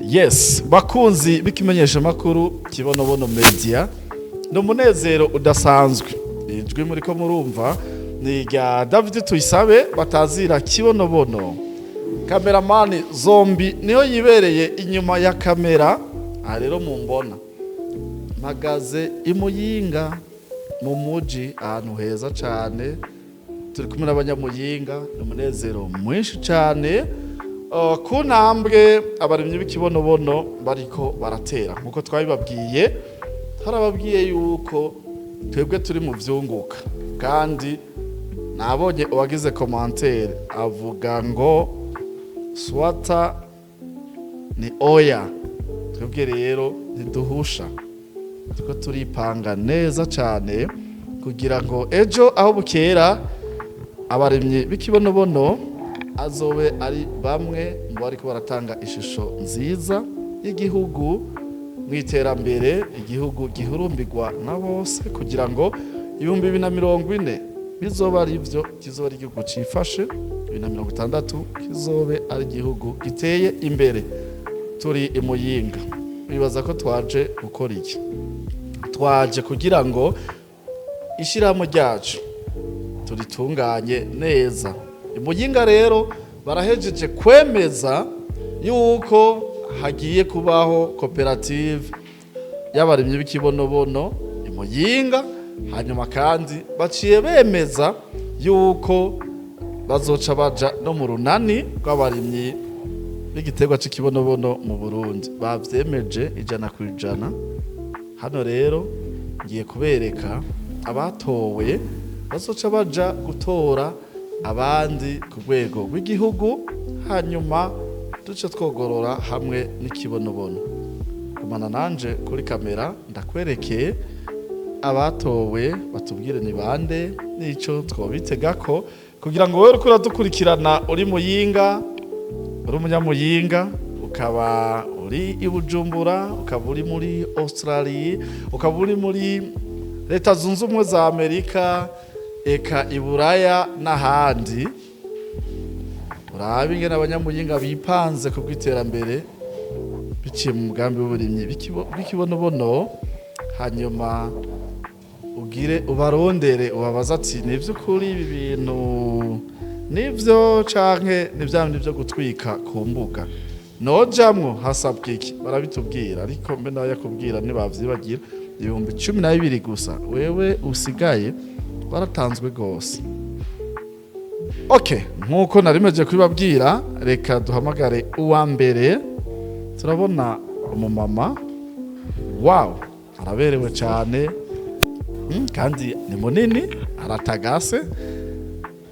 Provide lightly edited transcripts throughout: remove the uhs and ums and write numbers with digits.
Yes, bakunzi b'ikimenyesha makuru Kibonobono Media, ni umunezero udasanzwe. Ijwi muriko murumva ni irya David Tuyisabe batazira Kibonobono. Kameramani zombi niyo yibereye inyuma ya kamera. Aha rero mumbona mpagaze i Muyinga mu muji, ahantu heza cane. Turi kumwe n'abanyamuyinga, ni umunezero mwinshi cane ku ntambwe abarimyi b'ikibonobono bariko baratera. Nkuko twabibabwiye, twarababwiye yuko twebwe turi mu vyunguka, kandi nabonye uwagize commentaire avuga ngo swata ni oya. Twebwe rero ntiduhusha, turiko turipanga neza cane kugira ngo ejo aho bukera abarimyi b'ikibonobono azobe ari bamwe mu bariko baratanga ishusho nziza y'igihugu mu iterambere, igihugu gihurumbirwa na bose, kugira ngo 2040 bizoba ari byo, kizoba ari igihugu cifashe, 2060 kizobe ari igihugu giteye imbere. Turi i Muyinga, bibaza ko twaje gukora iki? Twaje kugira ngo ishyirahamwe ryacu turitunganye neza. I Muyinga rero barahejeje kwemeza yuko hagiye kubaho koperative y'abarimyi b'ikibonobono i Muyinga. Hanyuma kandi baciye bemeza yuko bazoca baja no mu runani rw'abarimyi b'igiterwa c'ikibonobono mu Burundi. Bavyemeje 100%. Hano rero ngiye kubereka abatowe bazoca baja gutora abandi ku rwego rw'igihugu, hanyuma duce twogorora hamwe n'ikibonobono. Gumana nanje kuri kamera, ndakwerekeye abatowe, batubwire ni bande n'ico twobitegako, kugira ngo wewe uriko uradukurikirana uri Muyinga, uri umunyamuyinga, ukaba uri i Bujumbura, ukaba uri muri Australie, ukaba uri muri Leta Zunze Ubumwe za Amerika, eka i Buraya n'ahandi, urabe ingene abanyamuyinga bipanze ku bw'iterambere biciye mu mugambi w'uburimyi bw'ikibonobono. Hanyuma ugire ubarondere, ubabaza ati: "Ni vy'ukuri ibi bintu nivyo, canke ni vya bindi vyo gutwika ku mbuga? Nojamwo hasabwa iki?" Barabitubwira, ariko mbe nawe yakubwira ntibavyibagira. 12,000 gusa, wewe usigaye waratanzwe rwose. Okay, nkuko narimeje kubibabwira, reka duhamagare uwa mbere. Turabona umumama, wow, araberewe cyane, kandi ni munini, aratagase.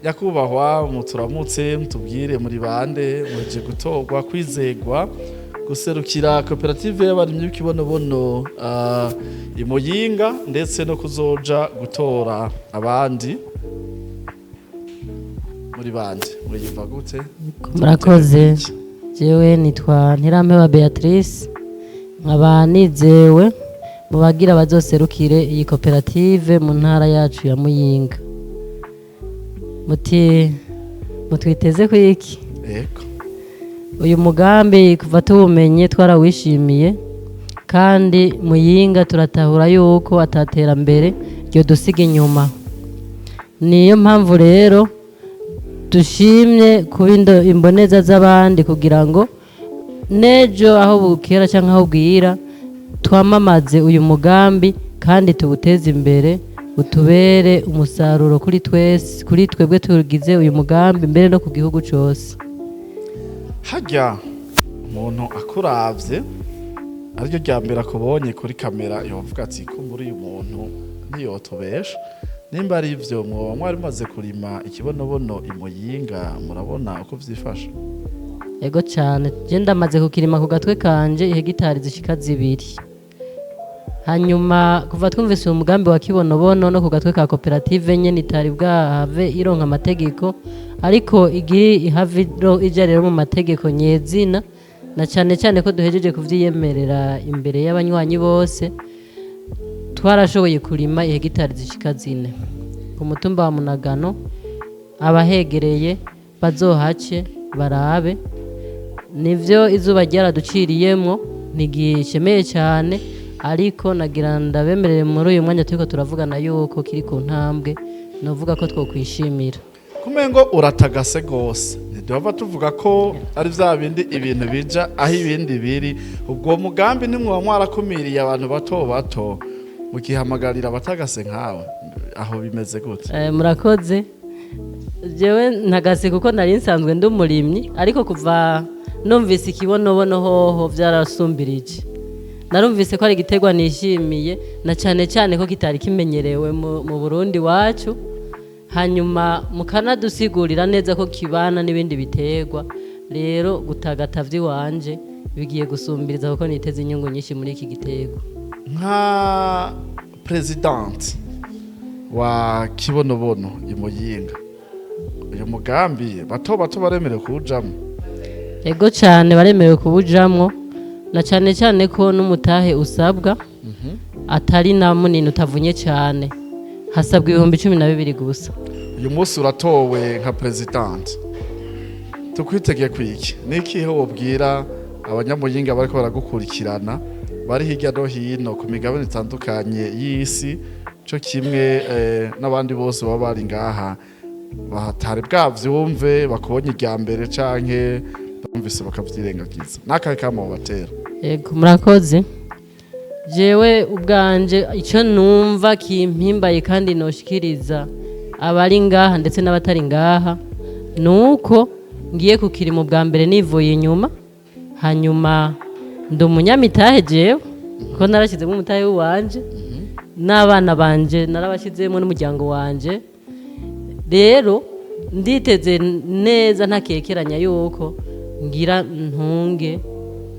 Nyakubahwa, muturamutse, mutubwire muri bande, muje gutorwa, kwizegwa guserukira koperative y'abarimyi b'ikibonobono i Muyinga, ndetse no kuzoja gutora abandi. Muri bande, muriyumva gute? Murakoze. Jewe nitwa Ntirampeba Beatrice, nkaba nizewe mu bagira bazoserukire iyi koperative mu ntara yacu ya Muyinga. Muti mutwiteze ku iki? Ego. Uyu mugambi kuva tuwumenye twarawishimiye, kandi Muyinga turatahura yuko ataterambere ryo dusiga inyuma. Niyo mpamvu rero dushimye kuba imboneza z'abandi, kugira ngo n'ejo aho bukera cyangwa aho bwira twamamaze uyu mugambi kandi tuwuteze imbere, utubere umusaruro kuri twese, kuri twebwe tugize uyu mugambi, mbere no ku gihugu cyose. Harya umuntu akuravye ariryo rya mbere akubonye kuri kamera yovuga ati: "Kumbura uyu muntu ntiyotubesha." Nimba ari ivyo, mwoba mwari mumaze kurima ikibonobono i Muyinga, murabona uko vyifashe? Ego cyane, je ndamaze kukirima ku gatwe kanje ihegitari zishika 2. Hanyuma kuva twumvise uyu mugambi wa kibonobono no ku gatwe ka koperative nyene itari bwahave ironka amategeko, ariko igiri ihave ija rero mu mategeko nyezina, na cane cane ko duhejeje kuvyiyemerera imbere y'abanywanyi bose, twarashoboye kurima ihegitari zishika 4 ku mutumba wa Munagano. Abahegereye bazohace barabe. Nivyo, izuba ryaraduciriyemwo, ntigishemeye cyane, ariko nagira ndabemerere muri uyu mwanya turiko turavugana yuko kiri ku ntambwe novuga ko twokwishimira. Kumengo uratagase gose, ntiduhava tuvuga ko ari vya bindi ibintu bija aho ibindi biri? Ubwo mugambi ntimwoba mwarakumiriye abantu bato bato, mukihamagarira abatagase nkawe? Aho bimeze gute? Murakoze. Jewe ntagase kuko nari nsanzwe ndi umurimyi, ariko kuva numvise ikibonobono hoho vyarasumbirije. Narumvise ko ari igiterwa nishimiye, na cyane cyane ko kitari kimenyerewe mu Burundi wacu, hanyuma mukanadusigurira neza ko kibana n'ibindi biterwa. Rero gutagata vy'iwanje bigiye gusumbiriza, kuko niteze inyungu nyinshi muri iki giterwa. Nka présidente wa Kibonobono i Muyinga, uyu mugambi bato bato baremerewe kuwujamwo? Ego cyane, baremerewe kuwujamwo, na cyane cyane ko n'umutahe usabwa atari na munini, utavunye cyane. Hasabwa 12,000 gusa. Uyu munsi uratowe nka présidente, tukwitegeye kwiki? N'ikihe wobwira abanyamuyinga bariko baragukurikirana, bari hirya no hino ku migabane itandukanye y'isi, co kimwe n'abandi bose baba bari ngaha batari bwavyumve, bakubonye irya mbere canke bumvise bakavyirengagiza? N'akahe kamo batera? Ego, murakoze. Jewe ubwanje icyo numva kimpimbaye kandi noshikiriza abari ngaha ndetse n'abatari ngaha ni uko ngiye ku kirimo bwa mbere nivuye inyuma, hanyuma ndi umunyamitahe jewe, kuko narashyizemo umutahe w'iwanje n'abana banje, narabashyizemo n'umuryango wanje. Rero nditeze neza ntakekeranya yuko ngira ntunge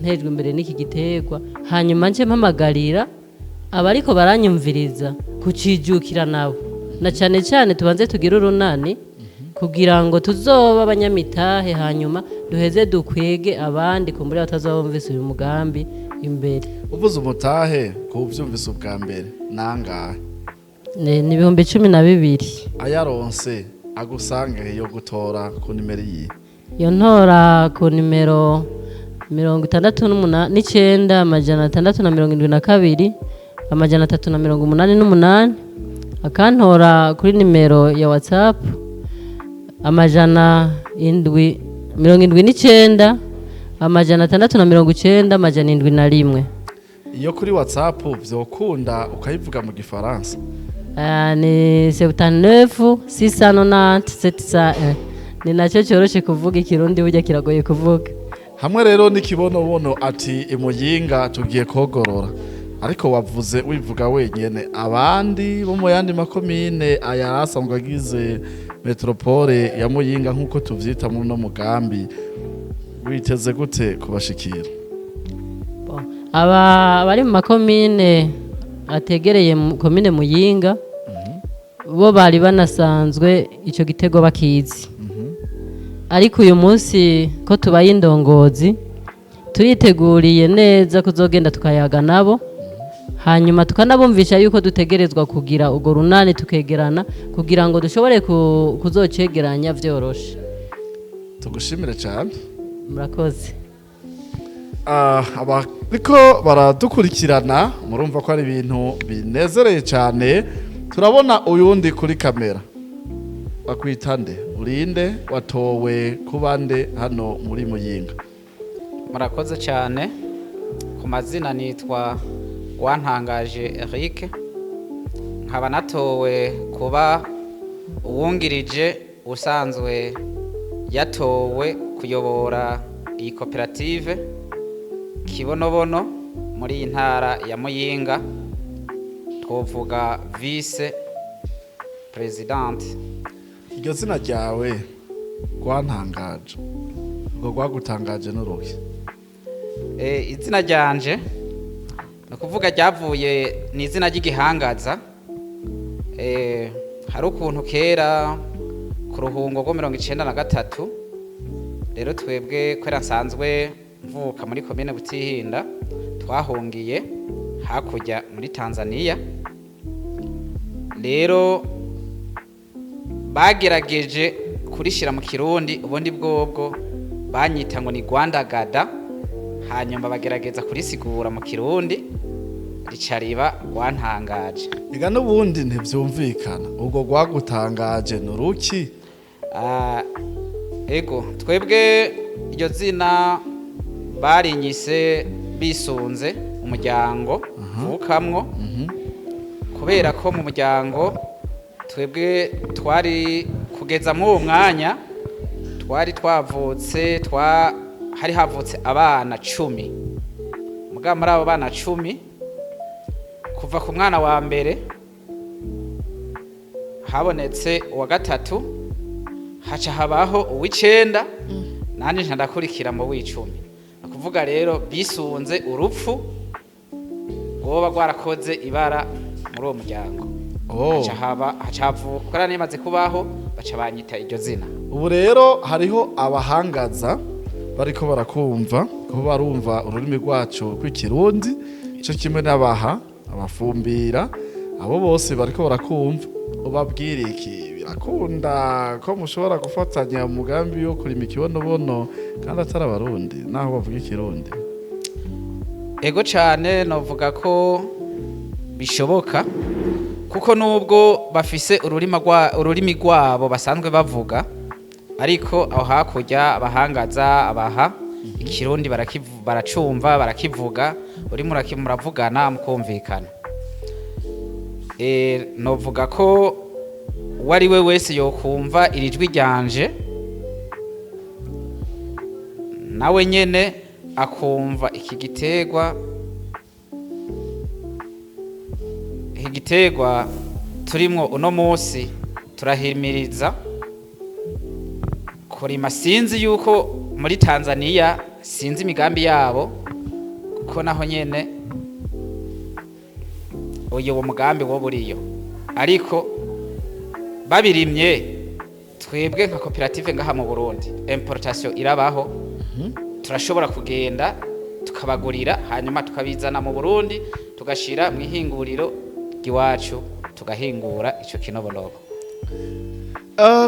ntejwe imbere n'iki giterwa, hanyuma nce mpamagarira abariko baranyumviriza kucijukira nabo, na cyane cyane tubanze tugire urunani kugira ngo tuzoba abanyamitahe, hanyuma duheze dukwege abandi kumbure batazoba bumvise uyu mugambi imbere. Uvuze umutahe, kuwuvyumvise ubwa mbere, nangahe? Ni 12,000. Ayaronse agusange yo gutora ku nimero iyi? Iyo ntora ku nimero 69 672 388, akantora kuri nimero ya WhatsApp 779 690 701. Iyo kuri WhatsApp vyokunda ukayivuga mu gifaransa? Ni 79 690 701. Ni nacyo cyoroshe kuvuga, ikirundi burya kiragoye kuvuga. Hamwe rero n'ikibonobono ati imuyinga tugiye kogorora, ariko wavuze wivuga wenyene, abandi bo mu yandi makomine aya asanzwe agize métropole ya Muyinga nk'uko tuvyita muri uno mugambi, witeze gute kubashikira? Bon, aba bari mu makomine ategereye komine Muyinga bo bari banasanzwe icyo gitego bakizi, ariko uyu munsi ko tubaye indongozi, turiteguriye neza kuzogenda tukayaga nabo, hanyuma tukanabumvisha yuko dutegerezwa kugira urwo runani, tukegerana kugira ngo dushobore kuzocegeranya vyoroshe. Tugushimire cyane. Murakoze. Abariko baradukurikirana murumva ko ari ibintu binezereye cyane. Turabona uyundi kuri kamera, bakwita nde? Urinde? Watowe kuba nde hano muri Muyinga? Murakoze cyane. Ku mazina nitwa Wantangaje Eric, nkaba natowe kuba uwungirije usanzwe yatowe kuyobora iyi koperative Kibonobono muri iyi ntara ya Muyinga, twovuga vice présidente. Iryo zina ryawe rwantangaje, ubwo rwagutangaje n'uruhe? Izina ryanje ni ukuvuga ryavuye ni izina ry'igihangaza. Hari ukuntu kera ku ruhungo rwo 93, rero twebwe kubera nsanzwe mvuka muri komine Butihinda, twahungiye hakurya muri Tanzania. Rero bagerageje kurishyira mu kirundi, ubundi bwobwo Banyita ngo ni Rwandagada, hanyuma bagerageza kurisigura mu Kirundi, rica riba Rwantangaje. Ega n'ubundi ntivyumvikana, ubwo rwagutangaje ni uruki? Ah, ego, twebwe iryo zina barinyise bisunze umuryango mvukamwo, kubera ko mu muryango twebwe twari kugeza muri uwo mwanya twari twavutse, hari havutse abana 10. Mugabo muri abo bana 10, kuva ku mwana wa mbere habonetse uwa gatatu, haca habaho uw'icenda, nanjye nca ndakurikira mu w'icumi. Ni ukuvuga rero bisunze urupfu rwoba rwarakoze ibara muri uwo muryango. Oh. Haca haba, haca havuka nimaze kubaho, baca banyita iryo zina. Ubu rero hariho abahangaza bariko barakumva, kuko barumva ururimi rwacu rw'Ikirundi ico kimwe n'abaha, abafumbira, abo bose bariko barakumva, ubabwira iki? Birakunda ko mushobora gufatanya umugambi wo kurima ikibonobono kandi atari Abarundi, naho bavuga Ikirundi? Ego cane, novuga ko bishoboka, kuko nubwo bafise ururimi rwabo basanzwe bavuga, ariko aho hakurya abahangaza, abaha, Ikirundi baracumva, barakivuga, urimo muravugana mukumvikana. Novuga ko uwo ari we wese yokumva iri jwi ryanje, nawe nyene akumva iki giterwa turimwo uno munsi turahimiriza kurima. Sinzi yuko muri Tanzania, sinzi imigambi yabo, kuko naho nyene uyu uwo mugambi wo buriyo, ariko babirimye, twebwe nka koperative ngaha mu Burundi importation irabaho, turashobora kugenda tukabagurira, hanyuma tukabizana mu Burundi, tugashira mu ihinguriro ry'iwacu, tugahingura ico kinobonobo.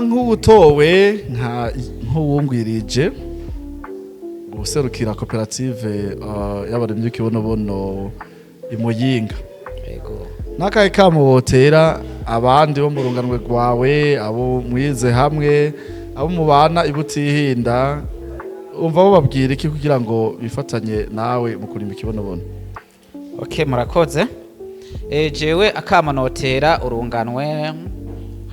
Nk'uwutowe nka nk'uwungwirije guserukira koperative y'abarimyi b'ikibonobono i Muyinga, Yego. n'akahe kamo wotera abandi bo mu runganwe rwawe, abo mwize hamwe, abo mubana i Butihinda? Umva bo babwira iki kugira ngo bifatanye nawe mu kurima ikibonobono? Okay, murakoze. Jewe akamo notera urunganwe,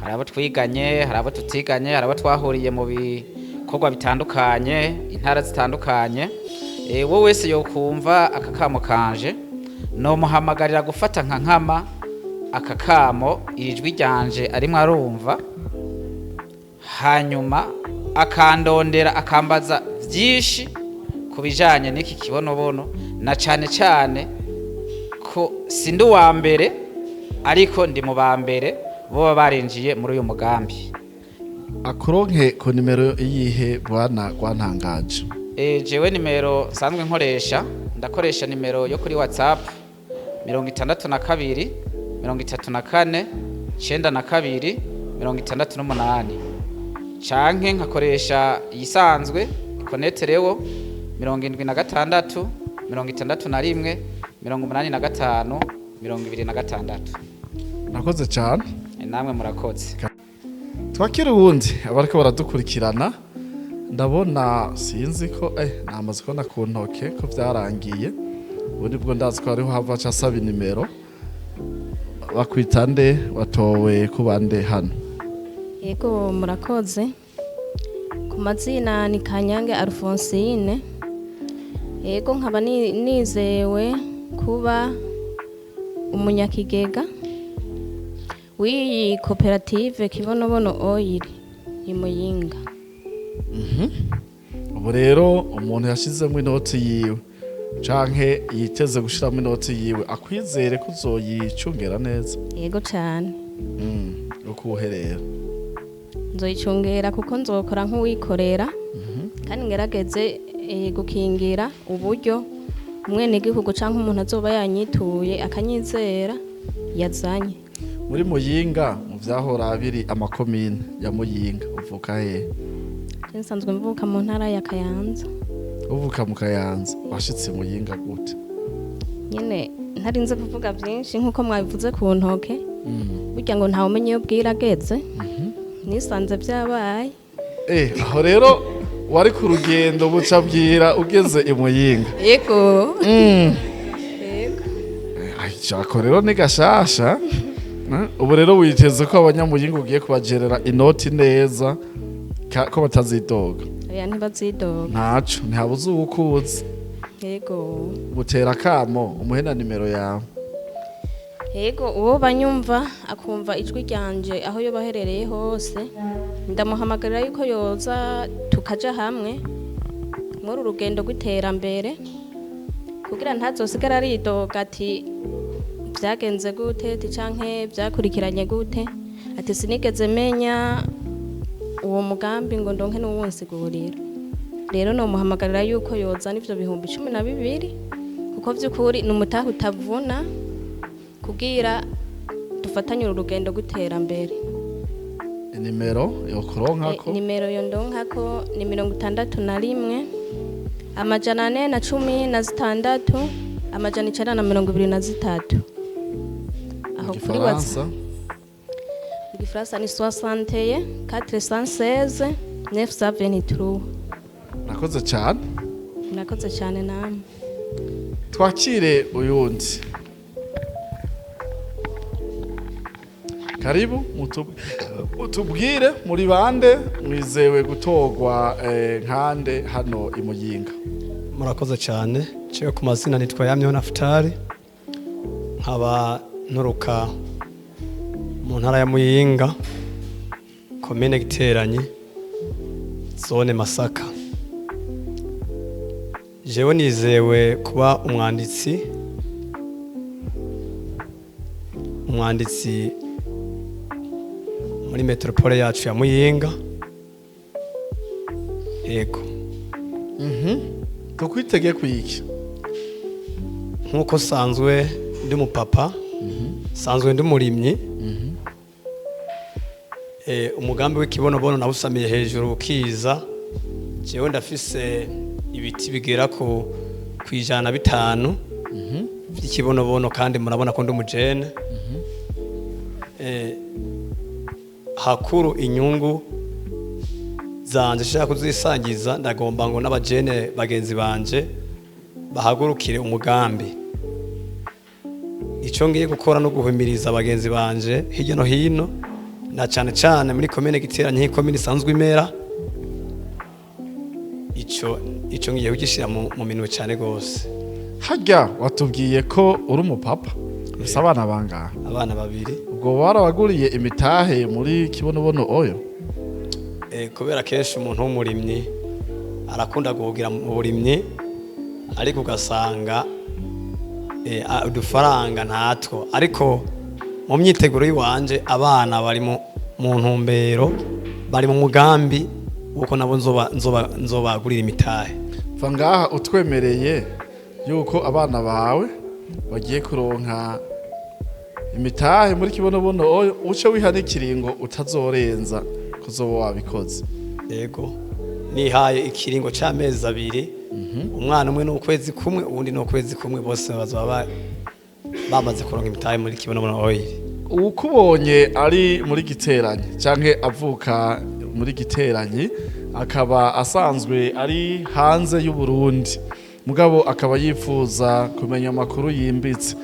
hari abo twiganye, hari abo tutiganye, hari abo twahuriye mu bikorwa bitandukanye, intara zitandukanye. Wowe wese yokumva aka kamo kanje, nomuhamagarira gufata nka nkama aka kamo, iri jwi ryanje arimwo arumva, hanyuma akandondera, akambaza byinshi ku bijanye n'iki kibonobono, na cane cane ko sindi uwa mbere, ariko ndi mu ba mbere boba barinjiye muri uyu mugambi. Akuronke ku nimero iyihe, bwana Rwantangaje? Jewe nimero nsanzwe nkoresha, ndakoresha nimero yo kuri WhatsApp, 62 34 92 68, canke nkakoresha iyisanzwe ikoneterewo, 76 61 85 26. Murakoze cyane. Namwe murakoze. Twakira uwundi abariko baradukurikirana. Ndabona, sinzi ko namaze kubona ku ntoke ko byarangiye. Ubundi bwo ndazi ko hariho hava aca asaba inimero. Bakwita nde? Watowe ku bande hano? Yego, murakoze. Ku mazina ni Kanyange Alphonsine. Yego, nkaba nizewe kuba umunyakigega w'iyi koperative Kibonobono Oil i Muyinga. Ubu rero umuntu yashizemo inoti yiwe canke yiteze gushiramo inoti yiwe, akwizere ko uzoyicungera neza? Yego cyane. Ukuhe rero? Nzoyicungera kuko nzokora nk'uwikorera, kandi ngerageze gukingira uburyo umwenegihugu cyangwa umuntu azoba yanyituye akanyizera yazanye. Muri Muyinga, mu vyahora biri amakomine ya Muyinga, uvuka hehe? Nsanzwe mvuka mu ntara ya Kayanza. Uvuka mu Kayanza, washitse Muyinga gute? Nyene ntarinze kuvuga byinshi, nkuko mwabivuze ku ntoke, burya ngo ntawe umenye iyo bwira ageze. Nisanze byabaye. Aho rero wari ku rugendo, buca bwira ugeze i Muyinga. Yego. Yego. Ako rero ni gashasha. Ubu rero witeze ko abanyamuyinga ugiye kubagerera inoti neza, ko batazidoga? Oya, ntibazidoga. Ntaco ntihabuze uwukuzi. Yego. Butera akamo, umuhe na nimero yawe. Yego, uwo banyumva akumva ijwi ryanje aho yoba aherereye hose, ndamuhamagarira yuko yoza tukaja hamwe muri uru rugendo rw'iterambere, kugira ntazosigara aridoga ati byagenze gute, ati canke byakurikiranye gute, ati sinigeze menya uwo mugambi ngo ndonke n'uwunsigurira. Rero nomuhamagarira yuko yozana ivyo 12,000, kuko vy'ukuri ni umutahe utavuna, kugira dufatanye uru rugendo rw'iterambere. Inimero yokuronkako? Nimero yo ndonkako ni 61 416 923. Aho kuri Gifaransa? Mu Gifaransa ni 61 416 923. Nakoze cyane. Murakoze cyane namwe. Twakire uyundi. Karibu, mutubwire muri bande, mwizewe gutorwa nkande hano i Muyinga? Murakoze cyane. Ciwe ku mazina nitwa Yamyeho Nafutari, nkaba nturuka mu ntara ya Muyinga, komine Giteranyi, zone Masaka. Jewe nizewe kuba umwanditsi muri metropole yacu ya Muyinga. Yego. Tukwitege kwiki? Nk'uko sanzwe ndi umupapa, sanzwe ndi umurimyi. Umugambi w'ikibonobono nawusamiye hejuru ukiza. Jewe ndafise ibiti bigera ku 105 by'ikibonobono, kandi murabona ko ndi umujene. Hakuru inyungu zanje nshaka kuzisangiza, ndagomba ngo n'abajene bagenzi banje bahagurukire umugambi. Icyo ngiye gukora no guhimiriza bagenzi banje hirya no hino, na cyane cyane muri komine Giteranye, nk'ikomine isanzwe imera ico ngiye kugishyira mu minwe cyane rwose. Harya watubwiye ko uri umupapa, ufise abana bangahe? Abana babiri. Ubwo warabaguriye imitahe muri Kibonobono oyo? Kubera kenshi umuntu w'umurimyi arakunda guhugira mu burimyi, ariko ugasanga udufaranga ntatwo. Ariko mu myiteguro y'iwanje, abana bari mu ntumbero, bari mu mugambi wuko nabo nzobagurira imitahe. Va ngaha utwemereye yuko abana bawe bagiye kuronka imitahe muri Kibonobono oyo, uce wiha n'ikiringo utazorenza kuzoba wabikoze. Yego, nihaye ikiringo c'amezi 2. Umwana umwe n'ukwezi kumwe, uwundi n'ukwezi kumwe, bose bazoba bamaze kuronka imitahe muri Kibonobono oil. Ukubonye ari muri Giteranyi canke avuka muri Giteranyi, akaba asanzwe ari hanze y'u Burundi, mugabo akaba yifuza kumenya amakuru yimbitse,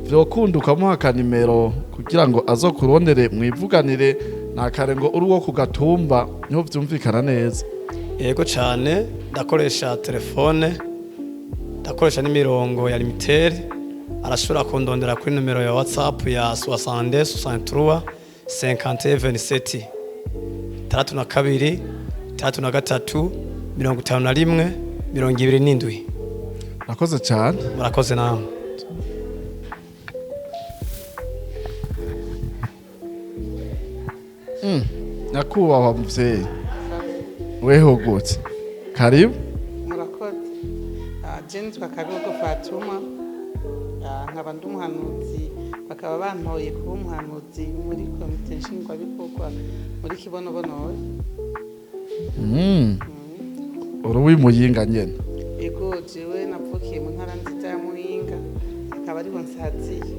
vyokunda ukamuha akanimero kugira ngo azokurondere mwivuganire, nakare ngo uri uwo ku gatumba niho vyumvikana neza? Yego cyane, ndakoresha telefone, ndakoresha n'imirongo ya Lumitel. Arashobora kundondera kuri nomero ya WhatsApp ya 62 63 51 27, 32 33 51 27. Nakoze cyane. Murakoze namwe. Nyakubahwa muvyeyi, wehogotse, karibu. Murakoze. Je nitwa Kabihugu Fatuma. Nkaba ndi umuhanuzi, bakaba bantoye kuba umuhanuzi muri komite nshingwabikorwa muri Kibonobono. Uri uw'Imuyinga nyene? Ego, jewe navukiye mu ntara nziza ya Muyinga, akaba ariho nsaziye.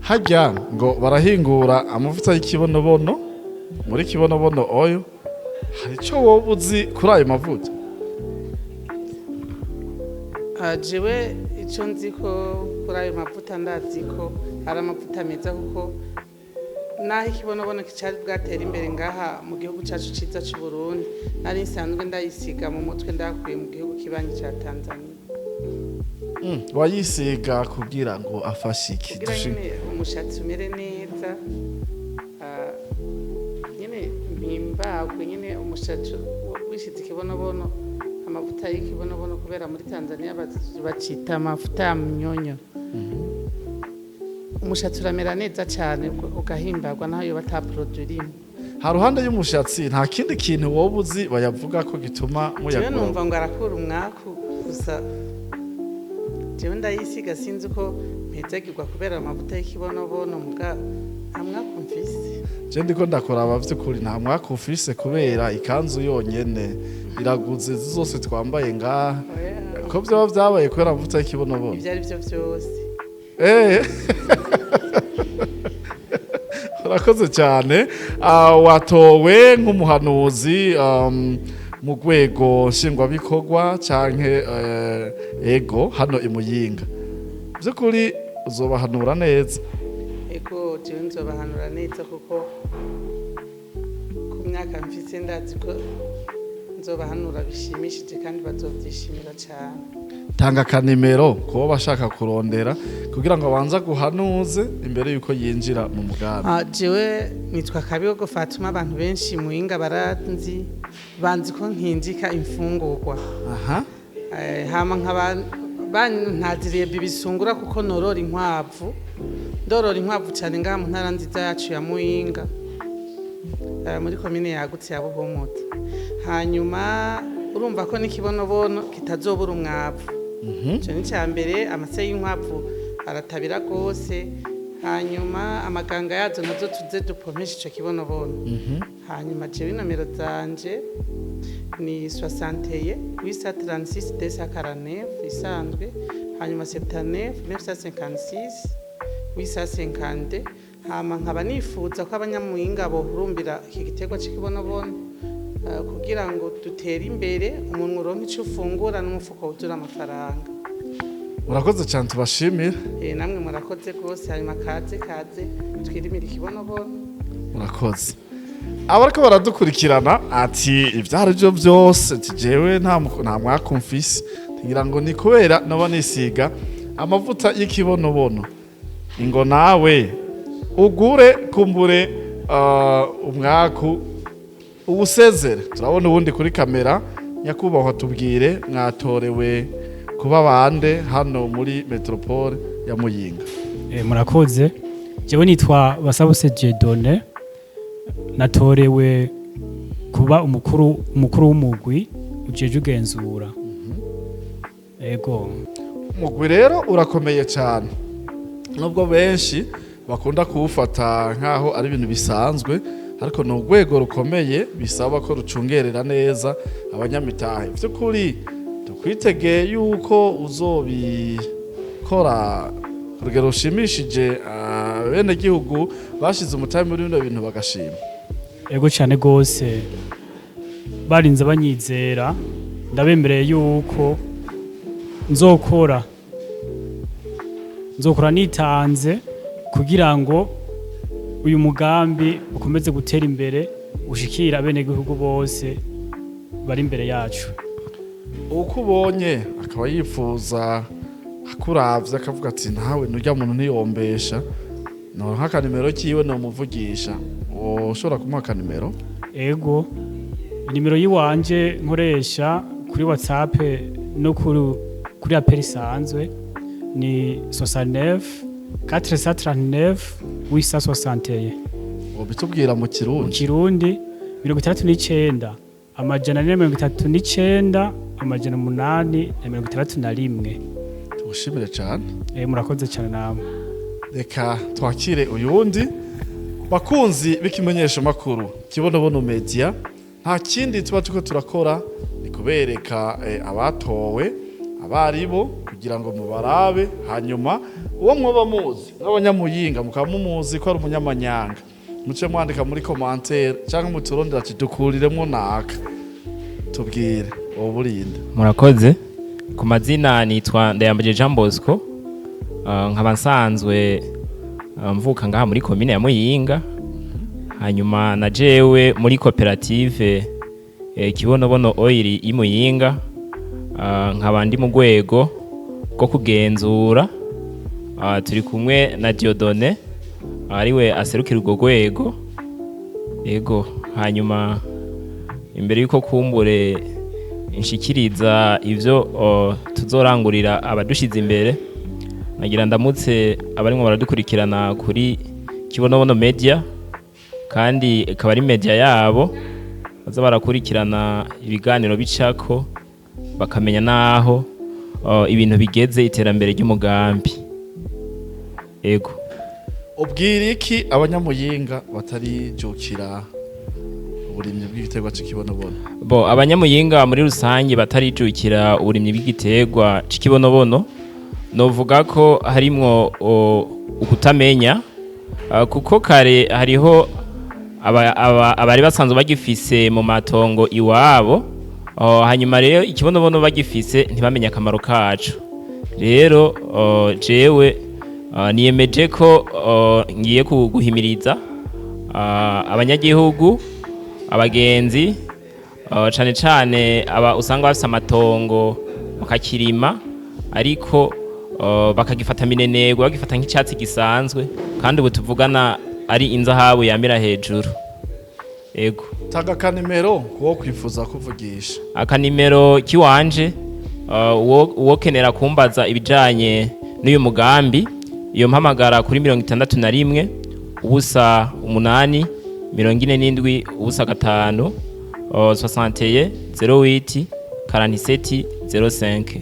Harya ngo barahingura amavuta y'ikibonobono muri Kibonobono Oil, hari ico woba uzi kuri ayo mavuta? Ah, jewe ico nzi ko kuri ayo mavuta, ndazi ko ari amavuta meza, kuko naho ikibonobono kicari bwatera imbere ngaha mu gihugu cacu ciza c'u Burundi, nari nsanzwe ndayisiga mu mutwe, ndakuye mu gihugu kibanyi ca Tanzania. Wayisiga kugira ngo afashe iki? Kugira nyene umushatsi umere neza, nyene mpimbagwe nyene. Umushatsi wishize ikibonobono, amavuta y'ikibonobono, kubera muri Tanzania bacita amavuta ya mnyonyo, umushatsi uramera neza cyane, ugahimbagwa naho yoba ata produit irimo. Ha ruhande y'umushatsi, nta kindi kintu woba uzi bayavuga ko gituma Jewe muyagura? numva ngo arakura umwaku gusa. Jewe ndayisiga, sinzi ko mpezagirwa kubera amavuta y'ikibonobono, muga nta mwaku mfise. Je ndiko ndakuraba, vy'ukuri nta mwaka ufise, kubera ikanzu yonyene iraguze izi zose twambaye ngaha. Oya. Ko vyoba vyabaye kubera amavuta y'ikibonobono? Ibyo ari byo byose. Urakoze cyane. Watowe nk'umuhanuzi mu rwego nshingwabikorwa canke ego hano i Muyinga, by'ukuri uzobahanura neza? Ego, jewe nzobahanura neza, kuko ku myaka mfise ndazi ko nzobahanura bishimishije kandi bazovyishimira cyane. Tanga akanimero kuba bashaka kurondera kugira ngo abanze aguhanuze imbere yuko yinjira mu mugambi. Ah, jewe nitwa Kabihogo Fatuma. Abantu benshi Muyinga baranzi, banzi ko nkinjika imfungurwa. Hama nkaba bantaziriye bibisungura kuko norora inkwavu, ndorora inkwavu cyane ngaha mu ntara nziza yacu ya Muyinga, muri komine yagutse ya Buhumuza. Hanyuma urumva ko n'ikibonobono kitazobura umwavu. Ico ni icya mbere. Amase y'inkwavu aratabira rwose, hanyuma amaganga yazo nazo tuze dupomesha ico kibonobono. Hanyuma jewe inomero zanje ni 61 836 249 isanzwe, hanyuma 79 956 852. Hama nkaba nifuza ko abanyamuyinga bohurumbira iki giterwa c'ikibonobono, kugira ngo dutere imbere, umuntu uronke ico ufungura n'umufuko wuzura amafaranga. Urakoze cyane, tubashimire. Namwe murakoze rwose. Hanyuma kaze kaze twirimire ikibonobono. Murakoze. Abariko baradukurikirana ati ibyo ari byo byose, ati jewe nta mwaka mfise, ngira ngo ni kubera noba nisiga amavuta y'ikibonobono. Ingo nawe ugure, kumbure umwaku uwusezere. Turabona ubundi kuri kamera. Nyakubahwa, tubwire, mwatorewe kuba bande hano muri metropole ya Muyinga? Murakoze. Jewe nitwa Basabose Jedone, natorewe kuba umukuru w'umugwi ujejwe ugenzura. Ego. Umugwi rero urakomeye cyane, nubwo benshi bakunda kuwufata nk'aho ari ibintu bisanzwe, ariko ni urwego rukomeye, bisaba ko rucungerera neza abanyamitahe. By'ukuri tukwitegeye yuko uzobikora ku rugero rushimishije, abenegihugu bashize umutahe muri bino bintu bagashima. Ego cyane gose, barinze banyizera, ndabemereye yuko nzokora nitanze kugira ngo uyu mugambi ukomeze gutera imbere, ushikira abenegihugu bose bari imbere yacu. Uko ubonye akaba yifuza, akuravye akavuga ati ntawe nurya muntu ntiyombesha, noronka akanimero kiwe nomuvugisha, ushobora kumuha akanimero? Ego, nimero yiwanje nkoresha kuri WhatsApp no kuri appel isanzwe ni 69 439 861. Wobitubwira mu Mu Kirundi? Kirundi, 69 439 861. Tugushimire cane. Murakoze cyane namwe. Reka twakire uyundi. Bakunzi b'ikimenyesha makuru Kibonobono Media. Nta kindi tuba turiko turakora, ni kubereka abatowe abaribo kugira ngo mubarabe. Hanyuma uwo mwoba muzi nk'abanyamuyinga, mukaba mumuzi ko ari umunyamanyanga, muce mwandika muri commentaire cyangwa muturondera ati dukuriremwo naka, tubwire uwo burinde. Murakoze. Ku mazina nitwa Ndayambaje Jean Bosco, nkaba nsanzwe mvuka ngaha muri komine ya Muyinga. Hanyuma na jewe muri koperative Kibonobono Oil y'Imuyinga, nkaba ndi mu rwego rwo kugenzura. Turi kumwe na Dieudonné, ariwe aserukira urwo rwego. Ego, hanyuma imbere yuko kumbure nshikiriza ivyo tuzorangurira abadushize imbere, nagira ndamutse abarimwo baradukurikirana kuri Kibonobono Media, kandi ikaba ari media yabo baza barakurikirana ibiganiro bicako, bakamenya naho ibintu bigeze, iterambere ry'umugambi. Ego. Ubwira iki abanyamuyinga batarijukira uburimyi bw'igiterwa c'ikibonobono? Bo, abanyamuyinga muri rusange batarijukira uburimyi bw'igiterwa c'ikibonobono, novuga ko harimwo ukutamenya, kuko kare hariho abari basanzwe bagifise mu matongo iwabo. Hanyuma rero ikibonobono bagifise ntibamenye akamaro kaco. Rero jewe niyemeje ko ngiye guhimiriza abanyagihugu, abagenzi, cane cane aba usanga bafise amatongo bakakirima, ariko bakagifata minenegwe, bagifata nk'icatsi gisanzwe, kandi ubu tuvugana ari inzahabu yamira hejuru. Ego. Tanga akanimero kuwo kwifuza kuvugisha. Akanimero kiwanje, uwo kenera kumbaza ibijanye n'uyu mugambi, iyo mpamagara kuri 61 0 8 47 0 5, 61 08 47 05.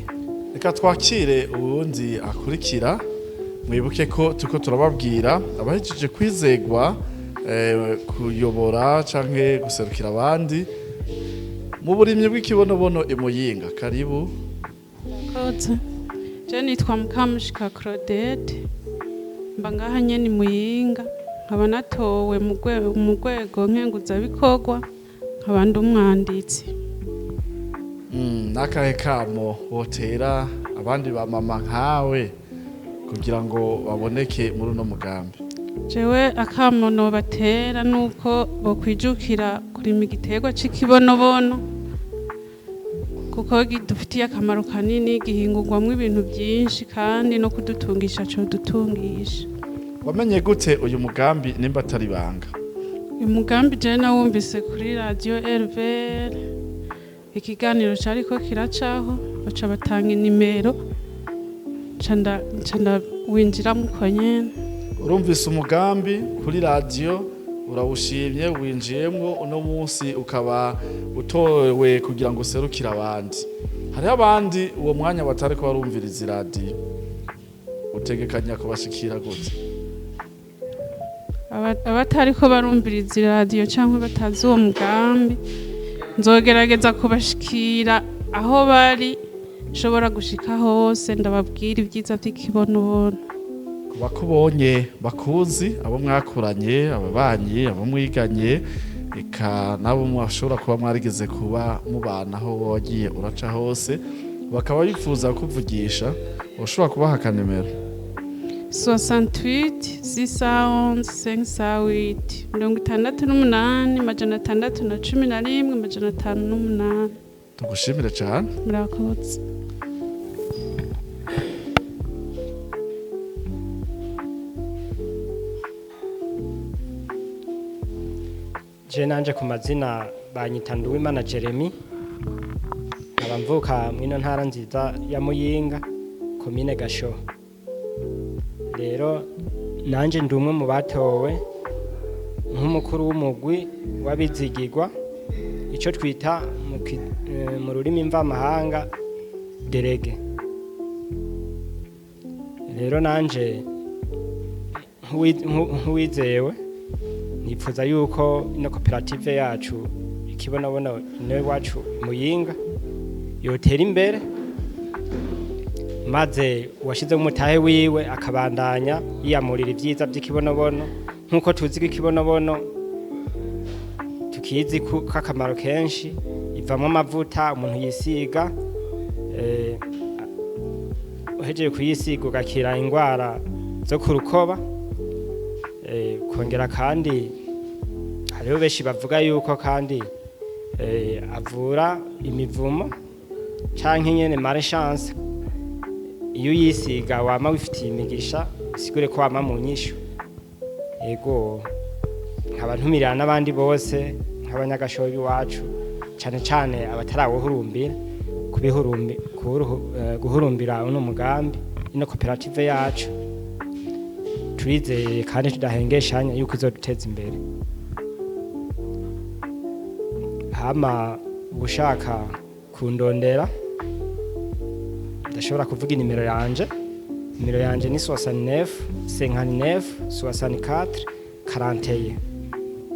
Reka twakire uwundi akurikira. Mwibuke ko turiko turababwira abahejeje kwizegwa kuyobora canke guserukira abandi mu burimyi bw'ikibonobono imuyinga. Karibu. Murakoze. Je nitwa Mukamushika Claudette, mba ngaha nyene Muyinga, nkaba natowe mu rwego nkenguzabikorwa, nkaba ndi umwanditsi. N'akahe kamo wotera abandi ba mama nkawe kugira ngo baboneke muri uno mugambi? Jewe akamo nobatera nuko bokwijukira kurima igiterwa c'ikibonobono, kuko gidufitiye akamaro kanini, gihingurwamwo ibintu byinshi, kandi no kudutungisha co dutungisha. Wamenye gute uyu mugambi, nimba atari banga? Uyu mugambi jewe nawumvise kuri radiyo RVR, ikiganiro cariko kiracaho, baca batanga inimero, nca ndawinjiramo uko nyene. Urumvise umugambi kuri radiyo, urawushimye, winjiyemwo, uno munsi ukaba utowe kugira ngo userukire abandi. Hariho abandi uwo mwanya batariko barumviriza iradiyo, utegekanya kubashikira gute? Abatariko barumviriza iradiyo cyangwa batazi uwo mugambi, nzogerageza kubashikira aho bari, nshobora gushika hose, ndababwira ibyiza by'ikibonobono. Bakubonye, bakuzi, abo mwakuranye, ababanyi, abo mwiganye, eka nabo mwashobora kuba mwarigeze kuba mubana aho wagiye uraca hose, bakaba bifuza kuvugisha, ushobora kubaha akanimero? 68 611 508, 68 611 508. Tugushimire cyane. Murakoze. Je nanje ku mazina banyita Nduwimana Jeremy, nkaba mvuka mw'ino ntara nziza ya Muyinga, komine Gashoho. Rero nanje ndi umwe mu batowe nk'umukuru w'umugwi w'abizigirwa, icyo twita mu rurimi mvamahanga délégué. Rero nanje nk'uwizewe, nifuza yuko ino koperative yacu Ikibonobono ino iwacu Muyinga yotera imbere, maze uwashizemo umutahe wiwe akabandanya yiyamurira ibyiza by'ikibonobono. Nk'uko tuzi ko ikibonobono tukizi ko akamaro kenshi, ivamo amavuta umuntu yisiga, uhejeje kuyisiga ugakira indwara zo ku rukoba. Kongera kandi hariho benshi bavuga yuko kandi avura imivumo canke nyene malchance. Iyo uyisiga wama wifitiye imigisha, sigure ko wama mu nyishu. Yego, nkaba ntumirira n'abandi bose nk'abanyagashobi iwacu, cane cane abatarawuhurumbira, guhurumbira uno mugambi, ino koperative yacu. Turizeye kandi tudahengeshanya yuko izoduteza imbere. Hama ushaka kundondera, ndashobora kuvuga inimero yanje. Nimero yanje ni 69 59 64 41,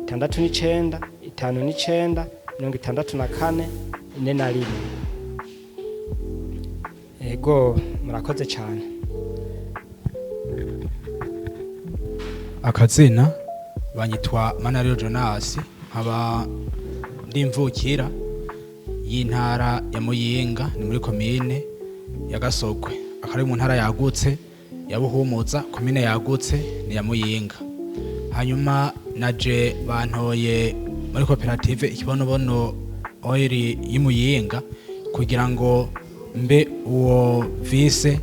69 59 64 41. Ego, murakoze cyane. Akazina banyitwa Manariro Jonas, nkaba ndimvukira y'intara ya Muyinga, ni muri komine ya Gasogwe, akaba ari mu ntara yagutse ya Buhumuza, komine yagutse ni ya Muyinga. Hanyuma naje bantoye muri koperative Ikibonobono Oil y'Imuyinga kugira ngo mbe uwo vice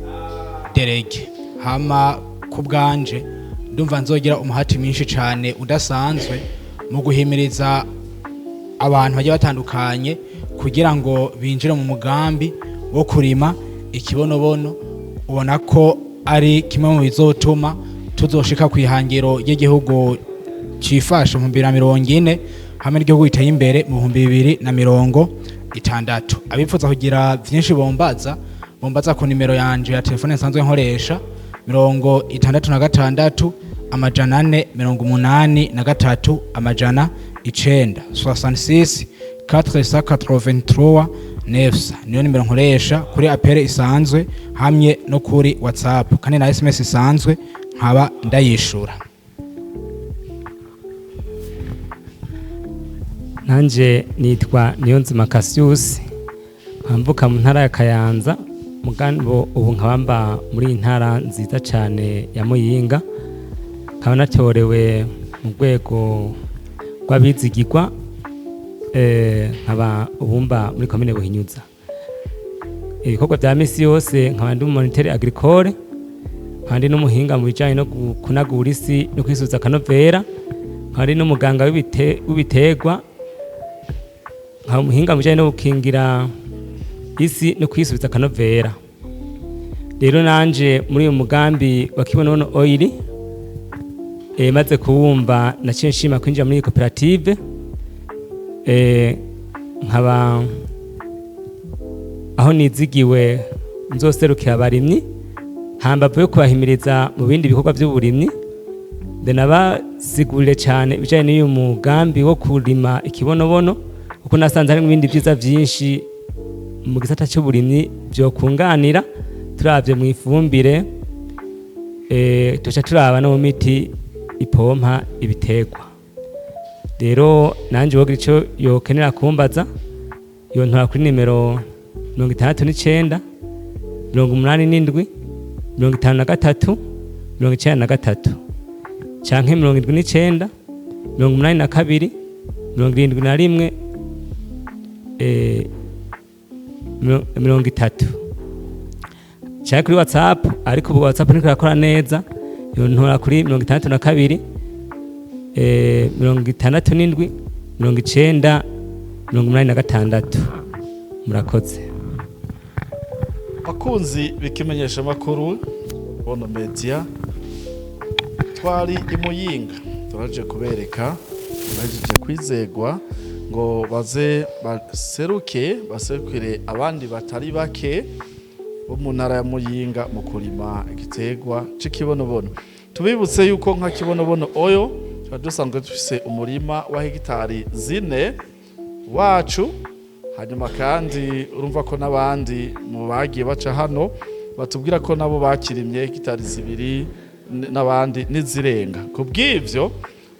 délégué. Hama ku bwanje ndumva nzogira umuhati mwinshi cane udasanzwe mu guhimiriza abantu bagiye batandukanye kugira ngo binjire mu mugambi wo kurima ikibonobono. Ubona ko ari kimwe mu bizotuma tuzoshika ku ihangiro ry'igihugu cifashe mu 2040, hamwe n'igihugu giteye imbere mu 2060. Abifuza kugira vyinshi bombaza ku nimero yanje ya telefone nsanzwe nkoresha, 66 483 900, 66 483 900, niyo nimero nkoresha kuri appel isanzwe hamwe no kuri WhatsApp, kandi na SMS isanzwe nkaba ndayishura. Nanje nitwa Niyonzima Cassius, nkamvuka mu ntara ya Kayanza, mugambo ubu nkabamba muri iyi ntara nziza cyane ya Muyinga. Nkaba natorewe mu rwego rw'abizigirwa, nkaba ubumba muri komine Buhinyuza. Ibikorwa bya misi yose, nkaba ndi moniteur agricole, nkaba ndi n'umuhinga mu bijanye no kunagura isi no kwisubiza akanovera, nkaba ndi n'umuganga w'ibiterwa, nkaba umuhinga mu bijanye no gukingira isi no kwisubiza akanovera. Rero nanje muri uyu mugambi wa Kibonobono Oil, maze kuwumva naciye nshima kwinjira muri iyi koperative, nkaba aho nizigiwe nzoserukira abarimyi, hambavu yo kubahimiriza mu bindi bikorwa by'uburimyi, ndanabasigurire cyane ibijanye n'uyu mugambi wo kurima ikibonobono, kuko nasanze harimo ibindi byiza byinshi mu gisata cy'uburimyi byokunganira. Turavye mu ifumbire, tuca turaba no mu miti ipompa ibiterwa. Rero nanje wogira ico yokenera kumbaza, yontora kuri nimero 69 87 53 93 canke 79 82 71 30, canke kuri WhatsApp, ariko ubu WhatsApp niko yakora neza, yontora kuri 62 67 90 86. Murakoze. Bakunzi bikimenyesha makuru Bono Media, twari imuyinga turaje kubereka baje kwizegwa ngo baze baseruke baserukire abandi batari bake bo mu ntara ya Muyinga mu kurima igiterwa c'ikibonobono. Tubibutse yuko nka Kibonobono Oyo tuba dusanzwe dufise umurima wa hegitari 4. wacu. Hanyuma kandi urumva ko n'abandi mu bagiye baca hano batubwira ko nabo bakirimye hegitari 2 n'abandi n'izirenga. Ku bw'ivyo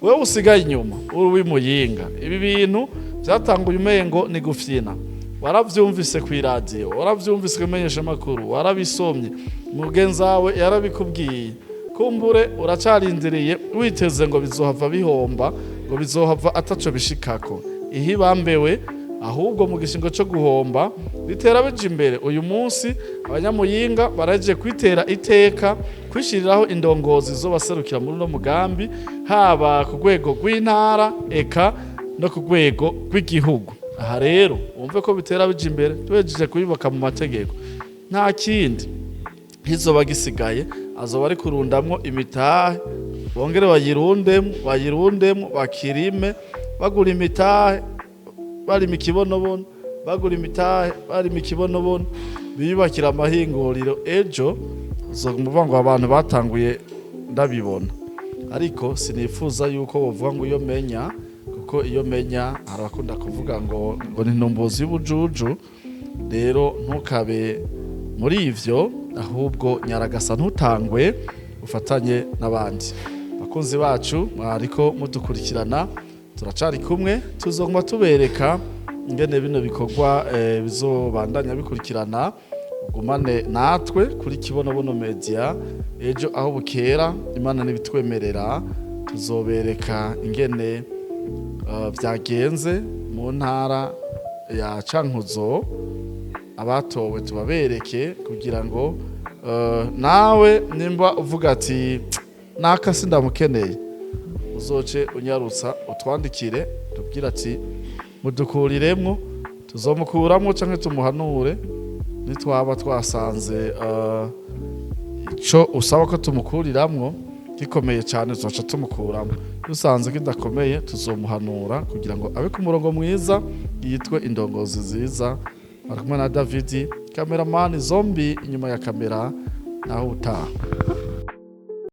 wewe usigaye inyuma uri w'Imuyinga, ibi bintu byatanguye umengo ni gufyina, waravyumvise ku iradiyo, waravyumvise ku menyeshamakuru, warabisomye, mugenzi wawe yarabikubwiye, kumbure uracarindiriye witeze ngo bizohava bihomba, ngo bizohava ataco bishikako. Ihibambewe ahubwo mu gishingo cyo guhomba bitera bija imbere. Uyu munsi abanyamuyinga baraje kwitera iteka, kwishiriraho indongozi zo baserukira muri no mugambi, haba ku rwego rw'intara eka no ku rwego rw'igihugu. Aha rero wumve ko bitera bija imbere, tubejeje kubibaka mu mategeko, nta kindi ntizoba gisigaye, azoba ari kurundamwo imitahe, bongere bayirundemo, bakirime, bagura imitahe, barima ikibonobono, bagura imitahe, barima ikibonobono, biyubakira amahinguriro. Ejo uzokumva ngo abantu batanguye ndabibona, ariko sinifuza yuko wovuga ngo iyo menya, kuko iyo menya hari abakunda kuvuga ngo ni intumbuzi y'ubujuju. Rero ntukabe muri ivyo, ahubwo nyaragasa ntutangwe, ufatanye n'abandi. Bakunzi bacu mwariko mudukurikirana, turacari kumwe, tuzoguma tubereka ingene bino bikorwa bizobandanya bikurikirana. Ugumane natwe kuri Kibonobono Media. Ejo aho bukera Imana nibitwemerera, tuzobereka ingene vyagenze mu ntara ya Cankuzo, abatowe tubabereke, kugira ngo nawe nimba uvuga ati naka sindamukeneye, uzoce unyarutsa utwandikire tubwira ati mudukuriremwo, tuzomukuramwo canke tumuhanure nitwaba twasanze ico usaba ko tumukuriramwo gikomeye cyane, tuzoca tumukuramo. Dusanze kidakomeye tuzomuhanura kugira ngo abe ku murongo mwiza, yitwe indongozi nziza. Bari kumwe na Davidi, kameramani zombi inyuma ya kamera, naho utaha.